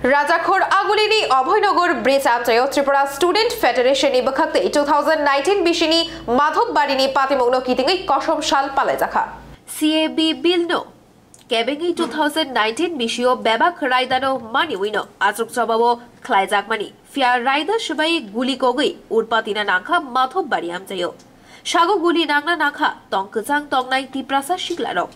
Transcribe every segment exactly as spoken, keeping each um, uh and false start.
Rajakhor Agulini Abhoynagar Bridge amchaio Tripura Student Federation ni bwkhaktwi two thousand nineteen bisini Madhobbarini patimungno kitingwi kosom sal palaijakha. C A B bill no kebengwi two thousand nineteen bisio bebak raidano maniwino achuk chobao khlaijakmani, phiya raida swbai guli kogwi urpatina nangkha Madhobbari amchaio. Sago guli nangna nangkha tong kwchang tongnai Tiprasa siklarok.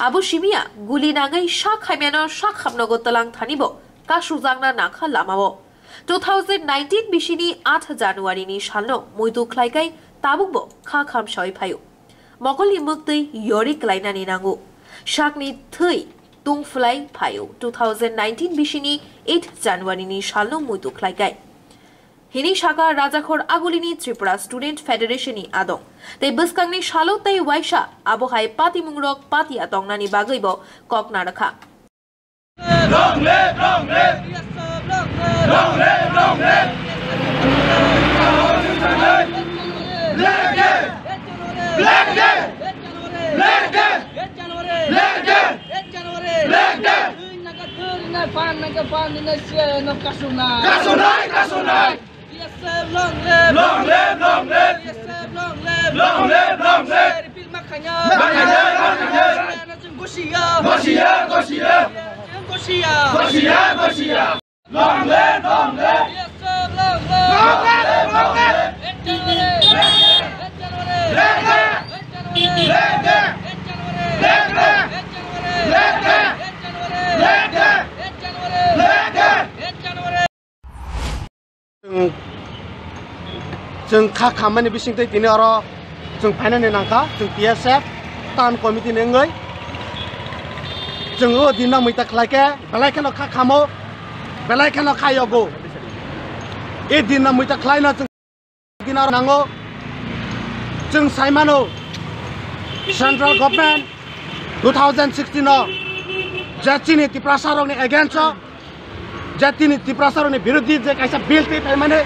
Abo simiya guli nangwi sak hamyano sak hamnogo twlang thanibo kasujakna nangkha lamao. Two thousand nineteen bisini aat January ni salno muitu khlaikai tabukbo kha khamsawi phaio. Mokolni mwktwi yori klainani nango. Sakni thwi tungphlai phaio two thousand nineteen bisini eight January ni salno muitu khlaikai. Hini saka Rajakhor Agulini Tripura Student Federation ni adong. Tei bwskangni salo tei waisa abo hai patimungrok patiya tongnani bagwibo kok narwkha. Long live, long live. Long live, long live. Black day! Black day! Black day! Black day! Black day! Kasunai, kasunai. Long live, long live. Long live, long live. Long live, long live. Makanya, makanya. Gosiya, gosiya. Gosiya, gosiya. Long live, long live. Long live, long live. Chwng, chwng kha khammani bisingtwi tini oro chwng phainani nangkha, chwng T S F town committee ni wngwi. Chwng o dinno muita khlai khe belai kheno kha khamo, belai kheno kha yogo. E dinno muita khlaino chwng dinno nango. Chwng saimano central government two thousand sixteen o je chini Tiprasa rokni against o je tini Tiprasa rokni birodhi je kaisa bill twi phaimani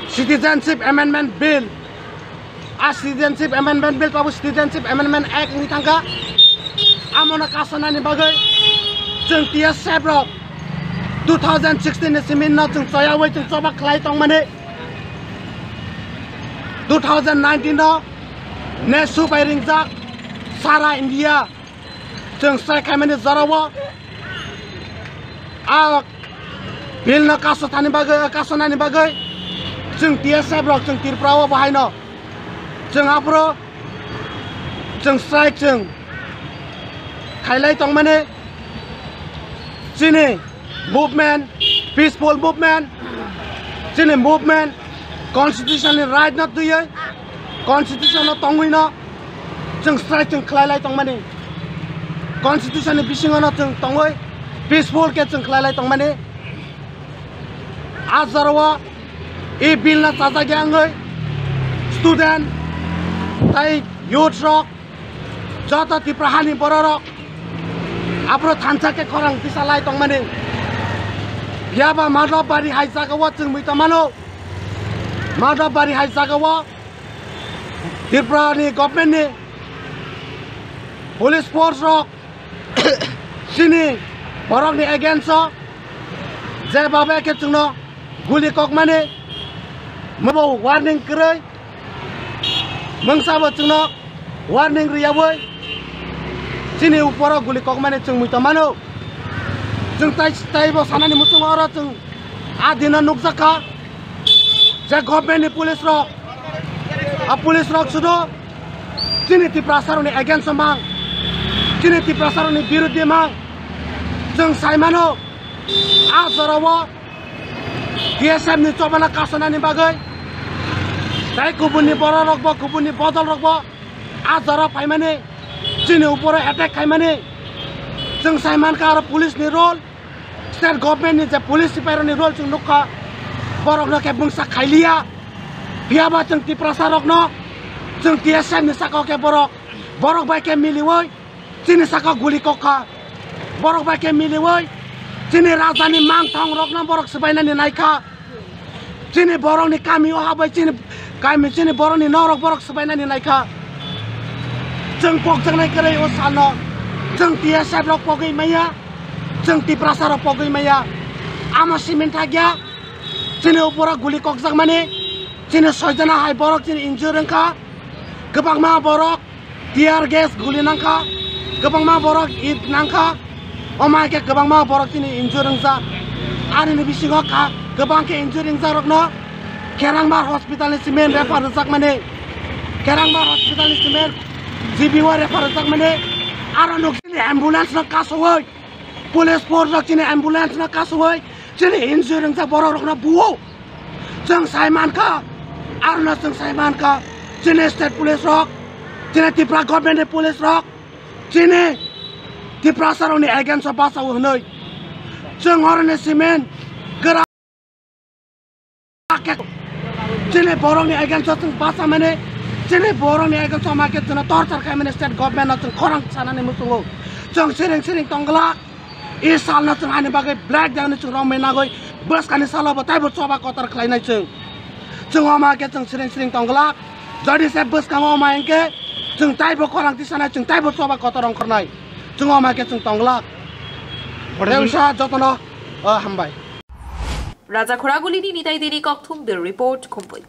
Citizenship Amendment Bill. A Citizenship Amendment Bill, abo Citizenship Amendment Act wngwi thangkha. Amono kasanani bagwi chwng T S F rok two thousand sixteen ni simi no chwng choyawi chwng choba khlai tongmani. Two thousand nineteen no nesu bai ringjak sara India. Chwng strike khaimani jorao a bill no kaso thani bagwi, kaso nani bagwi chwng T S F rok chwng Tripura o bahai no chwng aphuru chwng strike chwng khailai tongmani chini movement, peaceful movement, chini movement, constitution ni right no twiwi, constitution no tongwi no chwng strike chwng khlai lai tongmani, constitution ni bisingo no chwng tongwi peaceful khe chwng khlai lai tongmani. A jorao e bill no chajak ya wngwi student tei youth rok, joto Tipra hani bororok aphuru thansa khe khorang tisa lai tongmani. Phiya ba Madhobari hai jagao chwng mui tongmano. Madhobari hai jagao Tripura ni government ni police force rok chini borok ni against o je babe khe chwngno guli kokmani, mobo warning kwrwi, mungsa bo chwngno warning rwyawi chini uporo guli kokmani chwng mui tongmano. Chwng tai, taibo sanani muchungo oro chwng a dino nukjakha je government ni police rok, a police rok sudo chini Tiprasa rokni against o mang, chini Tiprasa rokni birodhi mang. Chwng saimano a jorao T S F ni chobana kasonani bagwi tei kubunni bororokbo, kubunni bodolrokbo a jora phaimani, chini uporo attack khaimani. Chwng saimankha aro police ni role, state government ni je police sipairokni role chwng nukha, borokno khe mungsa khailiya. Phiyaba chwng Tiprasa rokno, chwng T S F ni sakao khe borok, borok bai khe miliwi chini sakao guli kokha. Borok bai khe miliwi chini rajdhani mangthong rokno borok swbainani naikha. Chini borokni kamio habai chini kami, chini borokni norok borok swbainani naikha. Chwng pokjaknai kwrwi o salno chwng T S F rok pogwi maya, chwng Tiprasa rok pogwi maya. Ama simin thakya, chini upora guli kokjakmani, chini soijana hai borok chini injure wngkha, kwbangma borok tear gas guli nangkha, kwbangma borok it nangkha, omo hai khe kwbangma borok chini injure wngjak. Ani ni bisingo kha, kwbang khe injure wngjakrokno Kherangbar hospital ni simin refer rwjakmani, Kherangbar hospital ni simin G B O refer rwjakmani, aro nuk chini ambulance no kasowoi, police force rok chini ambulance no kasowoi, chini injure wngjak borok rokno buo. Chwng sai mankha, arono chwng sai mankha, chini state police rok, chini Tripura government ni police rok, chini Tiprasa rokni against o bachao hwnwi. Chwng oroni simin kwrak khe chini borokni against o chwng bachamani, chini borokni against o ma khe chwngno torture khaimani state government no chwng khorang sanani muchungo. Chwng siring siring tongglak. I salno chwng ani bagwi black day ni chwng romwi nagwi bwskani salo bo taibo choba kotor khlainai chwng. Chwng omo hai khe chwng siring siring tongglak. Jodi se bwskango omo hai khe chwng taibo khorang tisanai, chwng taibo choba kotor ongkhornai. Chwng omo hai khe chwng tongglak. Tei wngsa jotono, o, hambai. Raja Khoragulini Nitai Dini Kokthum, Bureau Report, Khumpui.